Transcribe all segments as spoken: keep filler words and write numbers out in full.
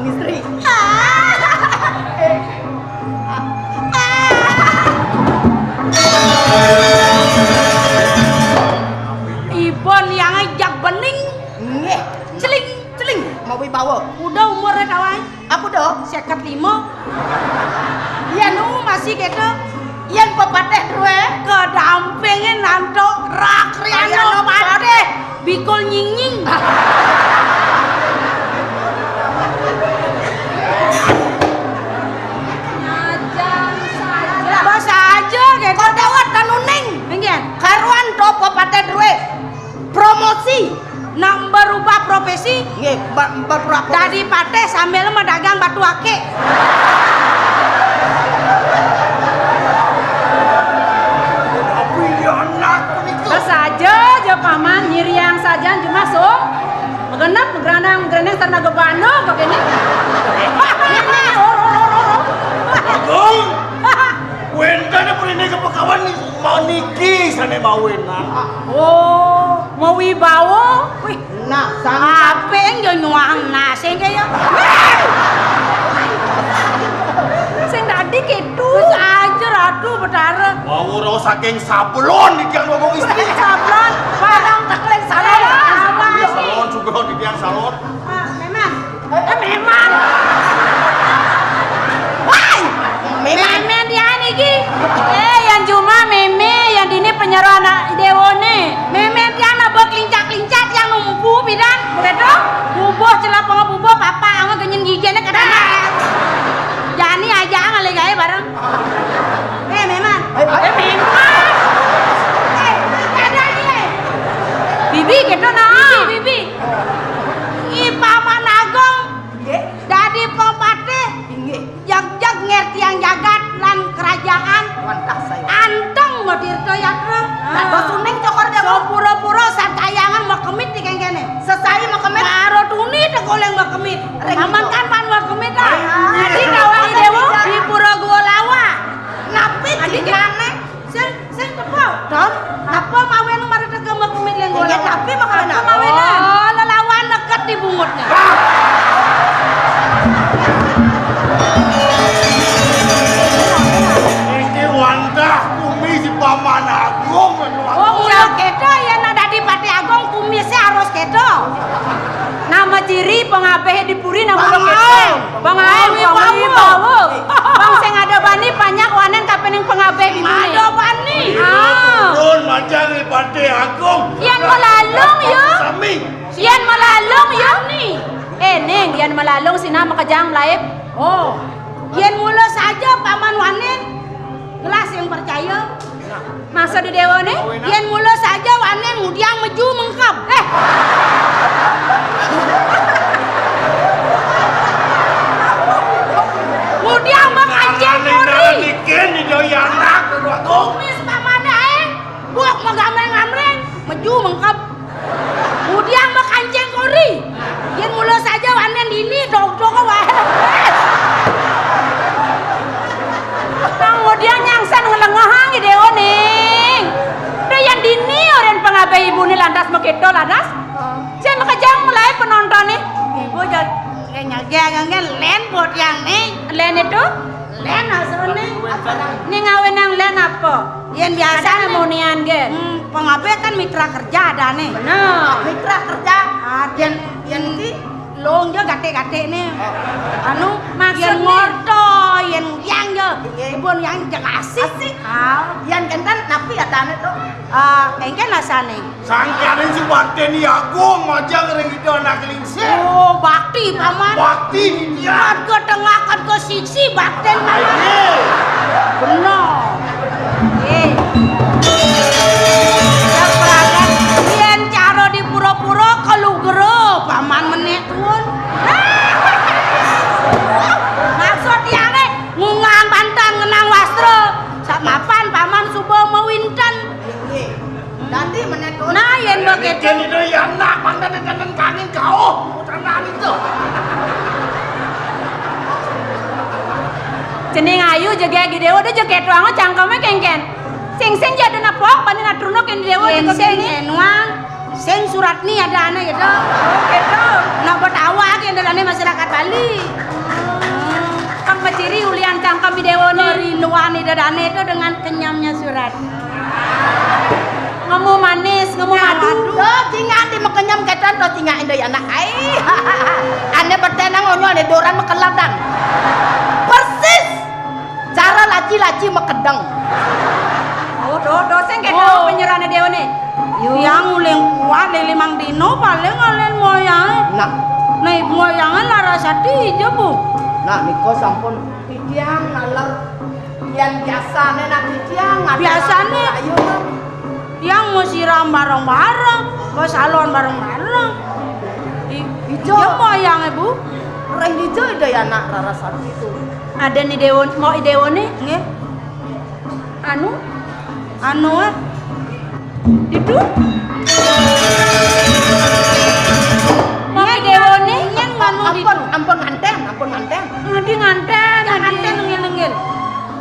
Istri. Ibon yang ajak bening. Nggih. Celing, celing. Mau wibawa. Udah umurnya kawan. Aku dah. Seket lima. Yén nu masih kéto, yén pepatih drué. Kedampingin nanto Rakriano Patih, bikul nyingnying. Basa aja kéto. Kok dawet kanuning. Nggih. Karuan to pepatih drué. Promosi. Nak berubah profesi. Nggih, ba-, berubah profesi. Dadi patih sambil mah dagang batu akik. Tapi ya anak niku. Saja aja paman nyiriang sajan cuma so. Genep gerandang gerendeng sareng gabana begini. Agung. Wénten apa ini kepekawan nih? Mau niki sané mau enak. Oh, mau wibawa. Wih, nah, sang apik yo nyuang nasi kaya. Sing dadi kéto. Wis aja Ratu Betara. Mau ro saking sablon iki yang ngomong istri. Sablon, barang tekling salon. Salon juga di tiang salon. Ah, memang. Eh, memang. Wai, memang. Mémé dia niki. Eh, yang cuma mémé, yang dini penyero anak déwané. Mémé dia nak bek lincak-lincak yang numpu bidan. Begitu? Bubuh celapang bubuh papa ama genyin giginé kadang. Jani aja ngalih gaé bareng. Eh, memang. Eh, memang. Eh, ada lagi. Bibi gitu nah. Bibi, bibi. I Paman Agung. Nggih. Dadi pepatih. Inggih. Jagjag ngertiang jagat lan kerajaan. Wantah saya. Anteng matirta yatra. Dados uning cokor déwa. Sapura-pura satayangan makemit di kéngkéné. Sesai makemit. Karo tuni tekoling makemit. Ring Paman itu. Kan pan makemit ah. Ring. Dadi kawani déwa di Pura Gua Lawa. Napi dadi jinané? Sing, sing tepuk. Don, apa mawéné mari tega makemit lenggo? Iya, tapi makanan apa? Mawéné. Oh, lelawan neket di bungutnya. Iki wantah bumi si Paman Agung. Oh, iya, kita ya nak dadi Patih Agung, kumisnya harus kita. Nama ciri pengabeh di puri nama pangaé. Pangaé, pangaé, pangaé. Bang sing ada bani panyak wanen kapening pengabeh di bani. Ada bani. Ah. Turun majang di Patih Agung. Yén malalung ya. Sami. Yén malalung ya. Eh, Ning, yén malalung sina makejang mlaib. Oh. Yén mula saja paman wanen gelas yang percaya. Maksud di déwané? Yén mula saja wanen ngudiang meju mengkeb. Eh. Ngudiang makancing kori. Bikin di doi anak, dua tuh. Kumis pamané aé, buak magamreng-gamreng, meju mengkeb. Ngudiang makancing kori. Yén mula saja wanen dini, dok-dok waé. Ngudiang nyangsan ngelengehang i déwa ning. Dé yén dini orén pengabeh ibuné lantas makéto lantas. Sing makejang mulai penontoné. Ibu jod nyegé ngangge lén buat yang ning. Lén itu? Lén asroné. Ning awénang lén apa? Yén biasa munian gén. Hmm, pengabeh kan mitra kerja adané. Bener. Mitra kerja. Ah, yén, yén ki lung jo gatik-gatik né. Anu, maksudné? Yén ngorto, yén yang jo. Ibun yang jekasih. Asik. Ah. Yén kenten napi adané to? Ah, engken asané. Sangkaning si baktin agung majang ring ida anak lingsir. Oh, bakti, Paman. Bakti, iya. Kat ke tengah, kat ke sisi, baktin, Paman. Iya. Bener. Eh. Yak pragat, yén cara di pura-pura, kalugra, Paman menék tuun. Maksud tiangé, ngungang bantan, ngenang wastra. Samapan, Paman suba mawinten. Inggih. Dadi menék to. Nah, yén begitu. Ida ya anak mangdané kaning kauh, putrané to. Cening ayu jegég gedé, udah jegég doang cangkemé kéngkén. Sing sing jadi nepok, paning atruna kén déwa. Yén sing enuang, sing Suratni adané gitu. Oh, gitu. Nak Betawi ki adané masyarakat Bali. Hmm. Kang beciri ulian cangkem i déwané, rinduan i déwané itu dengan kenyamnya surat. Ngemu manis, ngemu madu. Tuh, cingak di makenyem kéto, tuh cingak i déwané. Ai. Ané beténang onyo ané doran makeladang. Persis. Cara laci-laci makedeng. Oh, do, do, sing kéto penyerahané déwané. Tiang uling kuat, limang dino paling alin moyangé. Nah. Nah, ibu moyangé laras ati ija, Bu. Nah, nika sampun titiang naler yén biasané, nah, titiang ngatur. Biasané. Ayo, kan. Tiang mau siram bareng-bareng, mau salon bareng-bareng. I-, ija. Ija moyangé, Bu. Ring ija i déwané laras ati. Adané déwa, mau i déwané, nggih. Anu? Anu, eh. Ditu? Mau i déwané, nyén nganu ditu. Ampun, ampun ngantén, ampun ngantén. Adi ngantén, adi ngantén, nggih, nggih.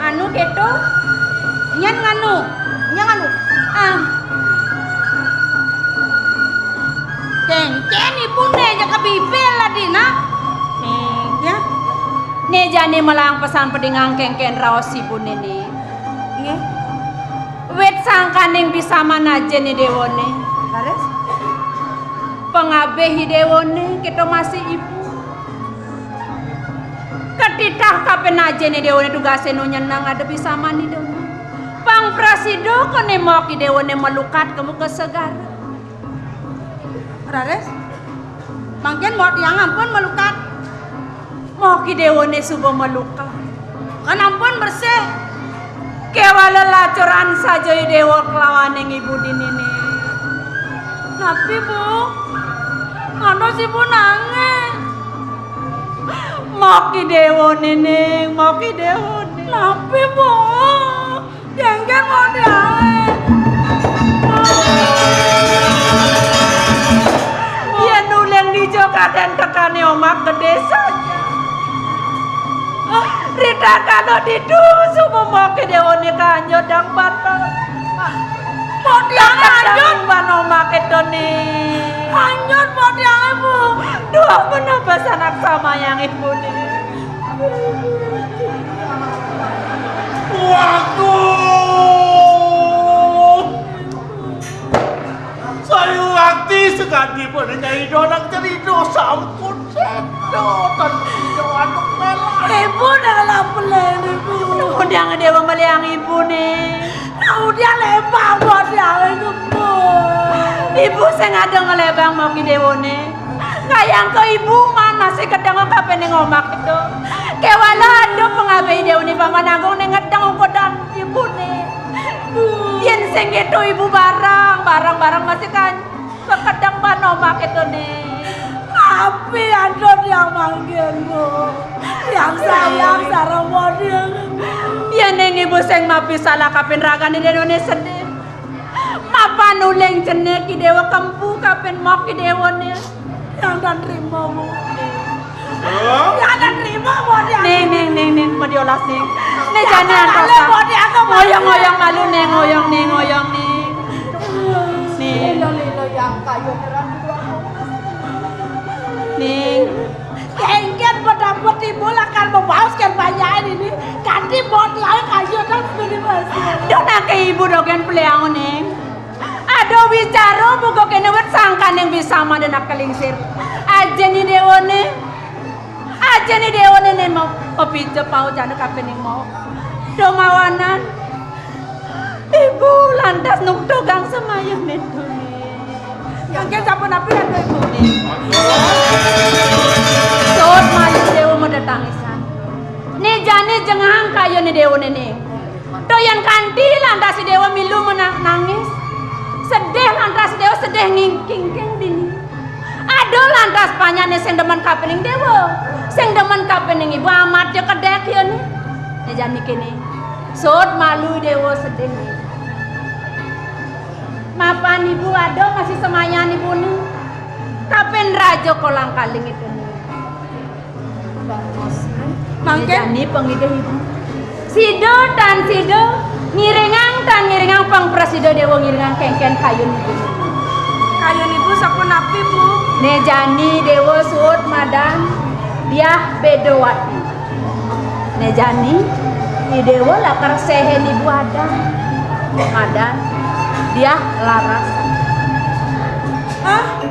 Anu kéto, nyén nganu. Nyén nganu. Ah. Kéngkén ibuné ja ka bibir adi, nah. Ning, ya. Né jani malang pesan pedingang kéngkén raos ibuné né. Nggih. Wit sangkaning bisaman ajin i déwané. Leres. Pangabih i déwané, kéto masih ibu. Katitah kapin ajin i déwané tugasé nu nyeneng ada bisaman i déwané. Pang prasida kéné mok i déwané malukat ka muka segara. Raris, mangkin mok tiang ampun malukat. Mok i déwané suba malukat. Kan ampun bersih. Kéwala lacuran saja i déwa kelawaning ibu dininé. Napi, Bu? Ngantos ibu nangis? Mok i déwané, Ning, mok i déwané. Napi, Bu? Kéngkén mok tiangé. Yén uling dija kadén tekané omak gedé saja. Rita kalo ditu suba mok i déwané kanjut dang patut. Mok tiangé kanjut. Ban omak kéto, Ning. Kanjut mok tiangé, Bu. Duh, menapa sanak samayang ibuné. Waduh. Saya nganti sekadi pun nyai donang cerita sampun sedo tan ijo anak melah. Ibu dah lapelen, Ibu. Kemudian déwa meliang ibuné. Kemudian lembang buat yang itu, Bu. Ibu sing ada ngelebang mok i déwané. Kayang ka ibu manasé kedeng kapining omak itu. Kéwala ada pangabih i déwané Paman Agung né ngedeng ungkudan ibuné. Yén sing kéto ibu bareng, bareng-bareng masih kan kekedeng ban omak itu, Ning. Tapi ada yang manggil, Bu. Yang sayang sareng model. Yén ning ibu sing mapi salah kapin ragané déwané sedih. Mapan uling cenik i déwa kempu kapin mok i déwané. Yang tan trima, Bu. Hah? Yang tan trima, Bu, dia. Ning, Ning, Ning, Ning, mau diolas, Ning. Ning, jani antosan. Ngoyong, ngoyong malu, Ning, ngoyong, Ning, ngoyong, Ning. Ning. Lilo, lilo, yang kayu terang. Ning. Kéngkén pada peti bola kan membaus kan banyak ini. Ganti bot lain kayu kan beli masih. Donang ka ibu dogén peliang, Ning. Ada wicara buka kéné wit sangkaning bisaman anak kelingsir. Ajin i déwané. Ajin i déwané né mau pepija pau jana kapining mau. Domawanan. Ibu lantas nuktugang samayang itu. Mangkin sampun napi lan Ibu? Suud malu déwa madetangisan. Né jani jengahang kayuné déwané né. Toyan kanti lantas i déwa milu menang-, nangis. Sedih lantas i déwa sedih ngingking dini. Ada lantas panjané sing demen kapining déwa. Sing demen kapining ibu amat ja kedék ya né. Né jani kéné. Suud malu déwa sedih né. Mapan ibu ada masih semayan ibu né. Kapin raja kolang kaling itu né. Mangkin? Jani pangidih ibu. Sida tan sida ngiringang tan ngiringang pang prasida déwa ngiringang kéngkén kayun ibu. Ayun ibu sapunapi, Bu? Né jani Déwa suud madan, Diah Bédawati. Né jani, i Déwa lakar séhén ibu adan. Madan, Diah laras. Hah?